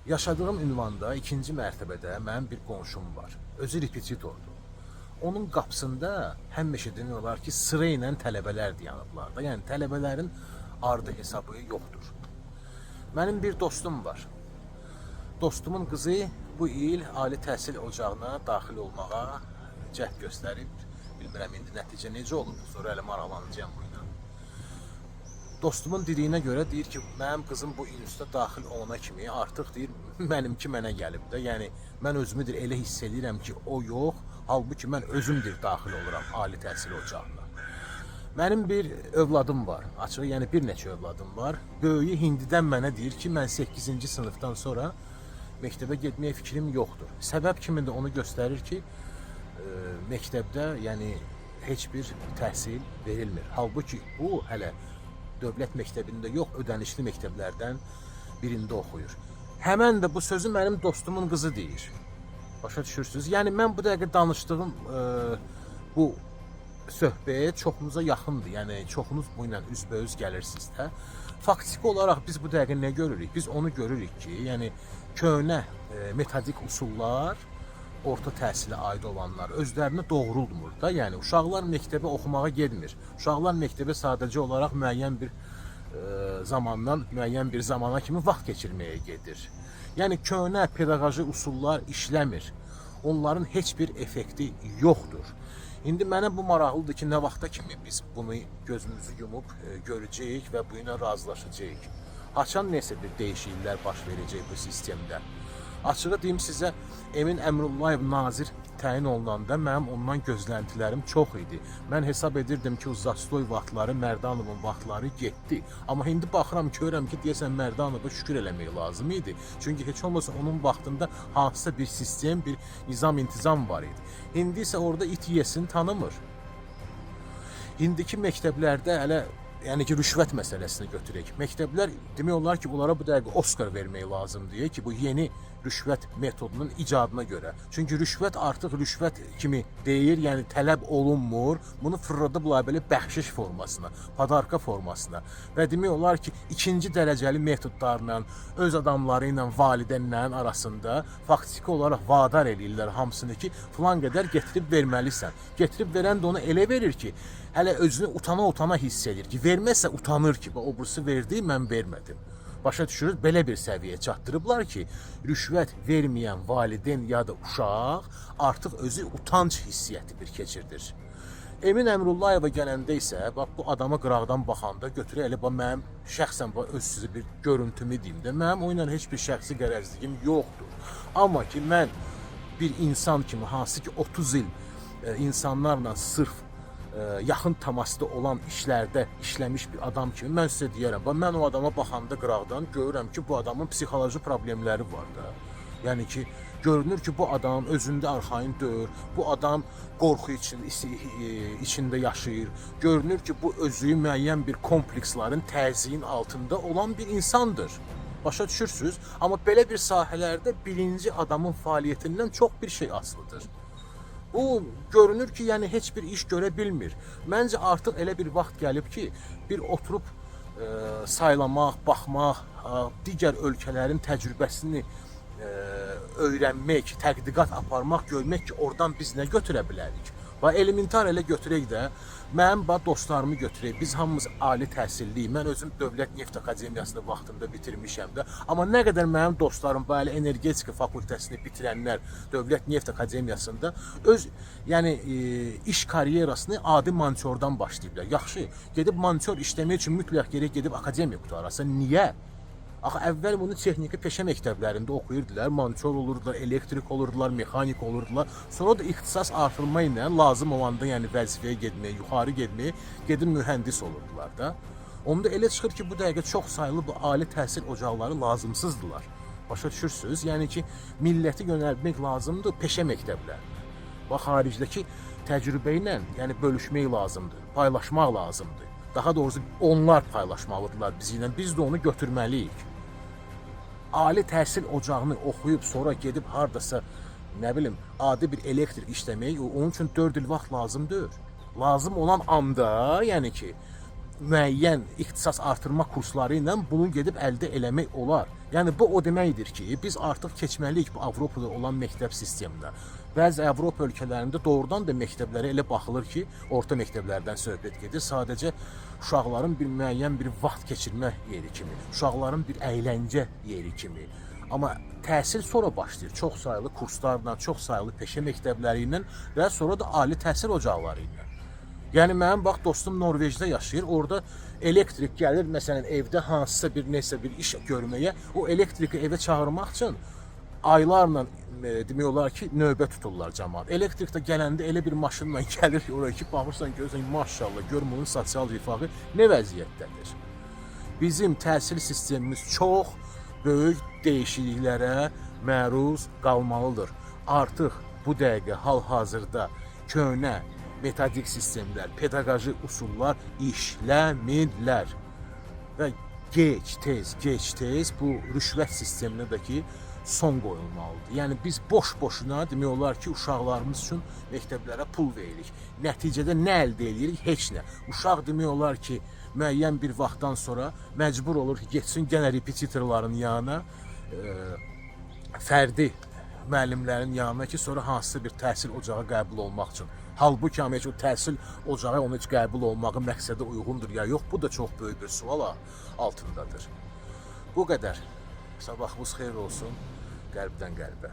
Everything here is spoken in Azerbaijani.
Yaşadığım ünvanda ikinci mərtəbədə mənim bir qonşum var. Özü repetitordur. Onun qapısında həmişə demək olar ki, sıra ilə tələbələr dayanıblar da. Yəni tələbələrin ardı hesabı yoxdur. Mənim bir dostum var. Dostumun qızı bu il ali təhsil ocağına daxil olmağa cəhd göstərib. Bilmirəm indi nəticə necə olub. Sonra hələ maraqlanacağam bu ilə. Dostumun dediyinə görə deyir ki, mənim qızım bu instituta daxil olana kimi artıq deyir, mənimki mənə gəlib də. Yəni mən özümü deyir elə hiss eləyirəm ki, o yox, halbuki mən özüm deyir daxil oluram ali təhsil ocağına. Mənim bir övladım var. Açığı, yəni bir neçə övladım var. Böyüyü hindidən mənə deyir ki, mən 8-ci sinifdən sonra məktəbə getməyə fikrim yoxdur. Səbəb kimi də onu göstərir ki, məktəbdə yəni heç bir təhsil verilmir. Halbuki bu hələ dövlət məktəbində yox, ödənişli məktəblərdən birində oxuyur. Həmən də bu sözü mənim dostumun qızı deyir. Başa düşürsünüz? Yəni mən bu dəqiqə danışdığım bu söhbət çoxunuza yaxındır. Yəni çoxunuz bu ilə üzbəüz gəlirsiniz də. Faktiki olaraq biz bu dəqiqə nə görürük? Biz onu görürük ki, yəni köhnə metodik üsullar orta təhsilə aid olanlar özlərini doğrultmur da. Yəni uşaqlar məktəbə oxumağa getmir. Uşaqlar məktəbə sadəcə olaraq müəyyən bir zamandan müəyyən bir zamana kimi vaxt keçirməyə gedir. Yəni köhnə pedaqoji üsullar işləmir. Onların heç bir effekti yoxdur. İndi mənə bu maraqlıdır ki, nə vaxta kimi biz bunu gözümüzü yumub görəcəyik və bu ilə razılaşacağıq. Haçan nəsə bir dəyişikliklər baş verəcək bu sistemdə. Açığı deyim sizə, Emin Əmrullayev nazir təyin olunanda mənim ondan gözləntilərim çox idi. Mən hesab edirdim ki, o Zastoy vaxtları, Mərdanovun vaxtları getdi. Amma indi baxıram, görürəm ki, deyəsən Mərdanova şükür eləmək lazım idi. Çünki heç olmasa onun vaxtında hansısa bir sistem, bir nizam intizam var idi. İndi isə orada it yiyəsini tanımır. İndiki məktəblərdə hələ yəni ki, rüşvət məsələsini götürək. Məktəblər demək olar ki, bunlara bu dəqiqə Oscar vermək lazımdır ki, bu yeni rüşvət metodunun icadına görə. Çünki rüşvət artıq rüşvət kimi deyir, yəni tələb olunmur. Bunu fırladıblar belə bəxşiş formasına, padarka formasına və demək olar ki, ikinci dərəcəli metodlarla, öz adamları ilə, valideynlərin arasında faktiki olaraq vadar eləyirlər hamısını ki, filan qədər getirib verməlisən. Getirib verən də onu elə verir ki, hələ özünü utana-utana hiss edir ki, verməzsə utanır ki, o birisi verdi, mən vermədim. Başa düşürüz? Belə bir səviyyəyə çatdırıblar ki, rüşvət verməyən valideyn ya da uşaq artıq özü utanc hissiyyəti bir keçirdir. Emin Əmrullayeva gələndə isə bax bu adama qıraqdan baxanda götürək elə bax mənim şəxsən bax öz sizə bir görüntümü deyim də, mənim o ilə heç bir şəxsi qərəzliyim yoxdur. Amma ki mən bir insan kimi hansı ki 30 il insanlarla sırf yaxın təmasda olan işlərdə işləmiş bir adam kimi mən sizə deyərəm. Bax mən o adama baxanda qıraqdan görürəm ki, bu adamın psixoloji problemləri var da. Yəni ki, görünür ki, bu adam özündə arxayın deyil. Bu adam qorxu içində yaşayır. Görünür ki, bu özü müəyyən bir komplekslərin təzyiqin altında olan bir insandır. Başa düşürsüz? Amma belə bir sahələrdə birinci adamın fəaliyyətindən çox bir şey asılıdır. Bu görünür ki, yəni heç bir iş görə bilmir. Məncə artıq elə bir vaxt gəlib ki, bir oturub saylamaq, baxmaq, digər ölkələrin təcrübəsini öyrənmək, tədqiqat aparmaq, görmək ki, oradan biz nə götürə bilərik. Və elementar elə götürək də, mənim bax dostlarımı götürək. Biz hamımız ali təhsilliyik. Mən özüm Dövlət Neft Akademiyasını vaxtında bitirmişəm də. Amma nə qədər mənim dostlarım bəli energetika fakültəsini bitirənlər Dövlət Neft Akademiyasında öz yəni iş karyerasını adi monityordan başlayıblar. Yaxşı, gedib monityor işləmək üçün mütləq gərək gedib akademiya qurtarasan. Niyə? Axı əvvəl bunu texniki peşə məktəblərində oxuyurdular, monityor olurdular, elektrik olurdular, mexanik olurdular. Sonra da ixtisas artırma ilə lazım olanda, yəni vəzifəyə getməyə, yuxarı getməyə gedib mühəndis olurdular da. Onda elə çıxır ki, bu dəqiqə çox saylı bu ali təhsil ocaqları lazımsızdılar. Başa düşürsüz? Yəni ki, milləti yönəltmək lazımdır peşə məktəblərinə. Bax xaricdəki təcrübə ilə, yəni bölüşmək lazımdır, paylaşmaq lazımdır. Daha doğrusu onlar paylaşmalıdırlar bizi ilə. Biz də onu götürməliyik. Ali təhsil ocağını oxuyub sonra gedib hardasa nə bilim adi bir elektrik işləmək onun üçün 4 il vaxt lazım deyil. Lazım olan anda, yəni ki müəyyən ixtisas artırma kursları ilə bunu gedib əldə eləmək olar. Yəni bu o deməkdir ki, biz artıq keçməliyik bu Avropada olan məktəb sisteminə. Bəzi Avropa ölkələrində doğrudan da məktəblərə elə baxılır ki, orta məktəblərdən söhbət gedir, sadəcə uşaqların bir müəyyən bir vaxt keçirmə yeri kimi, uşaqların bir əyləncə yeri kimi. Amma təhsil sonra başlayır. Çox saylı kurslarla, çox saylı peşə məktəbləri ilə və sonra da ali təhsil ocaqları ilə. Yəni mənim bax dostum Norveçdə yaşayır. Orada elektrik gəlir məsələn evdə hansısa bir nəsə bir iş görməyə, o elektriki evə çağırmaq üçün aylarla demək olar ki, növbə tuturlar cəmaət. Elektrik də gələndə elə bir maşınla gəlir ki, ora ki, baxırsan görürsən maşallah, gör bunun sosial rifahı nə vəziyyətdədir. Bizim təhsil sistemimiz çox böyük dəyişikliklərə məruz qalmalıdır. Artıq bu dəqiqə hal-hazırda köhnə metodik sistemlər, pedaqoji üsullar işləmirlər. Və gec, tez, gec, tez bu rüşvət sisteminə də ki son qoyulmalıdır. Yəni biz boş-boşuna demək olar ki, uşaqlarımız üçün məktəblərə pul veririk. Nəticədə nə əldə edirik? Heç nə. Uşaq demək olar ki, müəyyən bir vaxtdan sonra məcbur olur ki, getsin yenə repetitorların yanına, fərdi müəllimlərin yanına ki, sonra hansısa bir təhsil ocağı qəbul olmaq üçün. Halbuki amma heç o təhsil ocağı ona heç qəbul olmağı məqsədə uyğundur ya yox, bu da çox böyük bir sual altındadır. Bu qədər. Sabahınız xeyir olsun. Qəlbdən qəlbə.